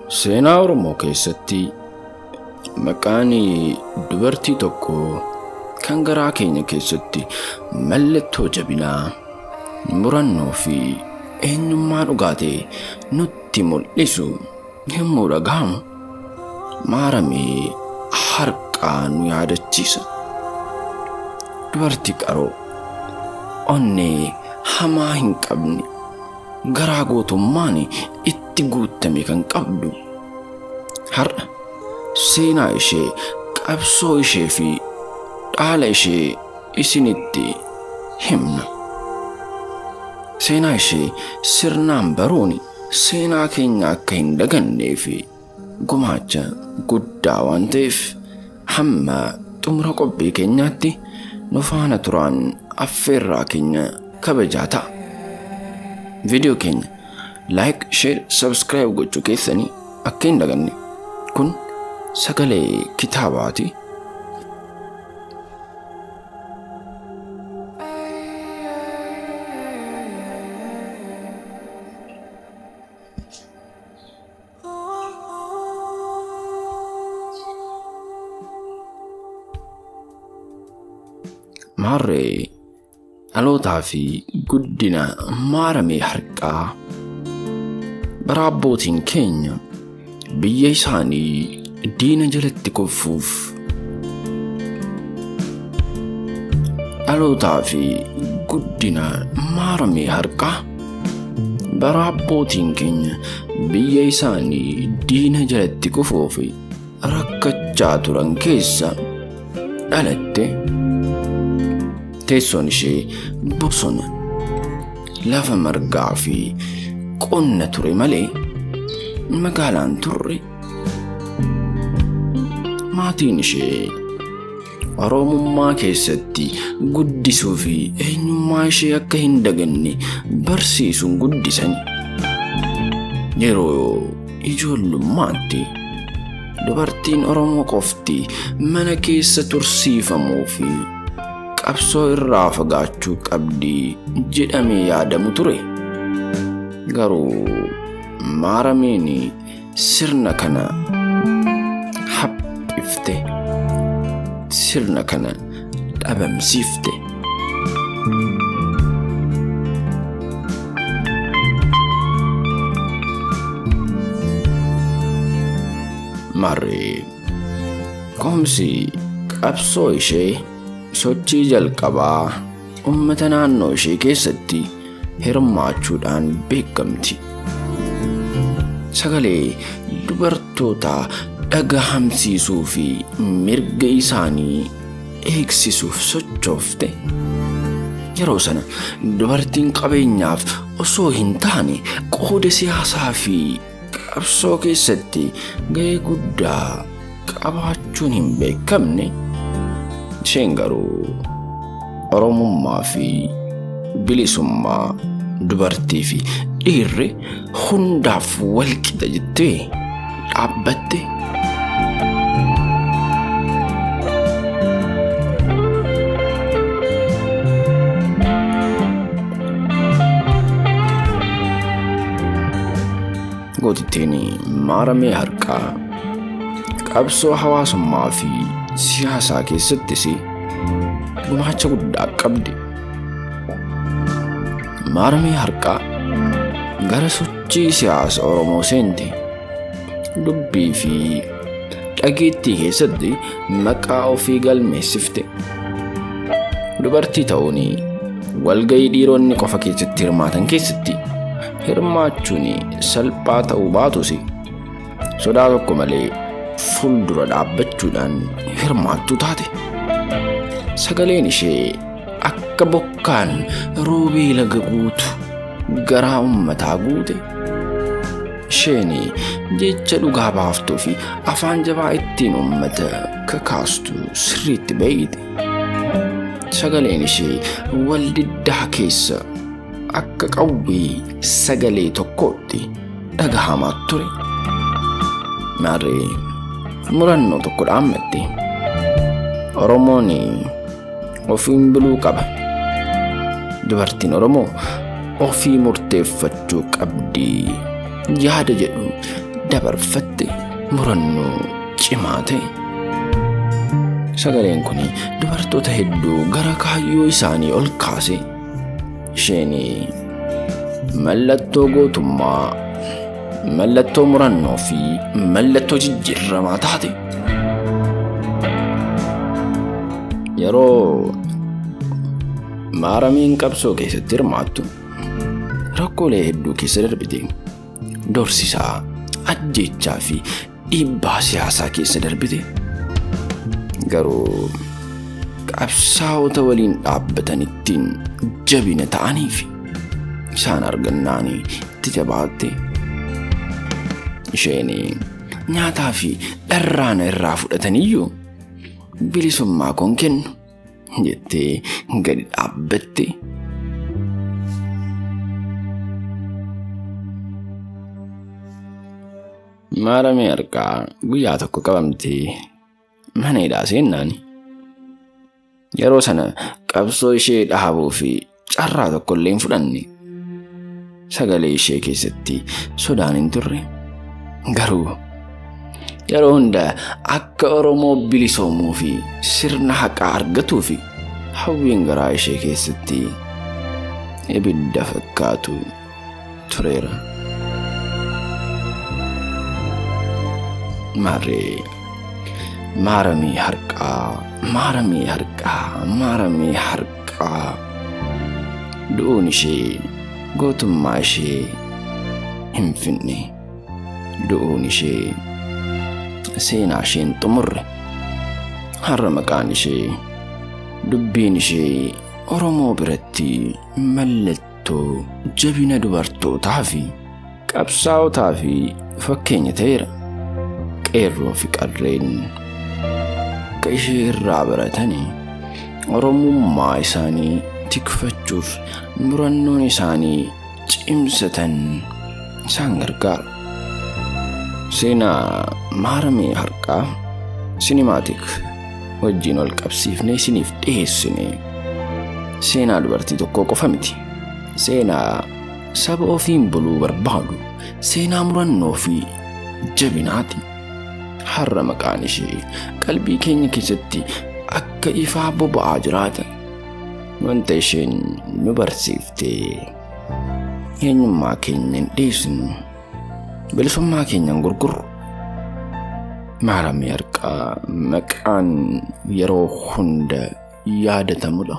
Seenaa Oromoo keessatti maqaan dubartii tokko kan garaa keenya keessatti mallattoo jabinaa, murannoo fi eenyummaa dhugaa ta'e nutti mul'isu yommuu dhaga'amu Maaramee Harqaa nu yaadachiisa. Dubartii qaroo onnee hamaa hin qabne, garaa gootummaan itti guutame kan qabdu, har'a seenaa ishee, qabsoo ishee fi dhaala ishee isinitti himna. Seenaa ishee sirnaan baruun seenaa keenya akka hin dagannee fi gumaacha guddaa waan ta'eef hamma xumura qophii keenyaatti nu faana turaan affeerraa keenya kabajaa ta'a. Viidiyoo keenya like, share, subscribe gochuu keessanii akka hin daganne. Kun sagalee kitaabaati. Maarree dhalootaa fi guddina Maaramee Harqaa bara abbootiin keenya biyya isaanii diina jalatti kufuuf dhalootaa fi guddina Maaramee Harqaa bara abbootiin keenya biyya isaanii diina jalatti kufuuf rakkachaa turan keessa dhalatte. Teessoon ishee bosona, lafa margaa fi qonna ture malee magaalaan turre. Maatiin ishee Oromummaa keessatti guddisuu fi eenyummaa ishee akka hin daganne barsiisuun guddisani. Yeroo ijoollummaatti dubartiin Oromoo qofti mana keessa tursiifamuu fi qabsoo irraa fagaachuu qabdi jedhamee yaadamu ture. Garuu Maarameen sirna kana haphifte, sirna kana dhabamsiifte. Maarree koomsi qabsoo ishee sochii jalqabaa uummata naannoo ishee keessatti hirmaachuudhaan beekamti. Sagalee dubartoota dhagahamsiisuu fi mirga isaanii eegsisuuf sochoofte. Yeroo sana dubartiin qabeenyaaf osoo hin taane qooda siyaasaa fi qabsoo keessatti gahee guddaa qabaachuun hin beekamne. Isheen garuu Oromummaa fi bilisummaa dubartii fi dhiirri hundaaf walqixa jettee dhaabbatte. Gootittiin Maaramee Harqaa qabsoo hawaasummaa fi siyaasaa keessattis gumaacha guddaa qabdi. Maaramee Harqaa gara sochii siyaasa Oromoo seente. Dubbii fi dhageettii keessatti maqaa ofii galmeessifte. Dubartii ta'uun walgahii dhiironni qofa keessatti hirmaatan keessatti hirmaachuun salphaa ta'uu baatus sodaa tokko malee fuuldura dhaabbachuudhaan hirmaattuu taate. Sagaleen ishee akka bokkaan roobee laga guutu garaa uummataa guute. Isheen jecha dhugaa baaftuu fi afaan jabaa ittiin uummata kakaastu sirriitti beeyte. Sagaleen ishee waldiddaa keessa akka qawwee sagalee tokkootti dhagahamaa ture. Maarree murannoo tokko dhaammatte. Oromoon ofiin buluu qaba. Dubartiin Oromoo ofii murteeffachuu qabdi yaada jedhu dabarfatte murannoo cimaa ta'e. Sagaleen kun dubartoota hedduu gara kaayyoo isaanii ol kaase. Isheen mallattoo gootummaa, mallattoo murannoo fi mallattoo jijjiiramaa taate. Yeroo Maaramiin qabsoo keessatti hirmaattu rakkoolee hedduu keessa darbite. Dorsisaa, ajjeechaa fi dhiibbaa siyaasaa keessa darbite. Garuu qabsaa'ota waliin dhaabbatan ittiin jabina ta'aniif isaan argannaan itti jabaatte. Isheen nyaataa fi dharraana irraa fudhataniyyuu bilisummaa koon kennu jettee gadi dhaabbatte. Maaramii Harqaa guyyaa tokko qabamtee mana hidhaa seennaan yeroo sana qabsoo ishee dhaabuu fi carraa tokko illee hin fudhanne. Sagalee ishee keessatti sodaan hin turre. Garuu yeroo hunda akka Oromoo bilisoomuu fi sirna haqaa argatuu fi hawwiin garaa ishee keessatti ibidda fakkaatu tureera. Maarree Maaramii Harqaa, Maaramii Harqaa, Maaramii Harqaa. Du'uun ishee gootummaa ishee hin finne. Du'uun ishee seenaa isheen xumurre. Har'a maqaan ishee, dubbiin ishee Oromoo biratti mallattoo jabina dubartootaa fi qabsaa'otaa fi fakkeenya ta'eera. Qeerroo fi qarreen akka ishee irraa baratanii Oromummaa isaanii tikfachuuf murannoon isaanii cimsatan isaan gargaara. Seenaa Maaramii Harqaa sinimaatik wajjin wal qabsiifnee isiniif dhiyeessine seenaa dubartii tokkoo qofa miti. Seenaa saba ofiin buluu barbaadu, seenaa murannoo fi jabinaati. Har'a maqaan ishee qalbii keenya keessatti akka ifaa boba'aa jiraata. Wanta isheen nu barsiiftee eenyummaa keenya hin dhiisnu, bilisummaa keenya hin gurgurru. Maaramii Harqaa maqaan yeroo hunda yaadatamudha.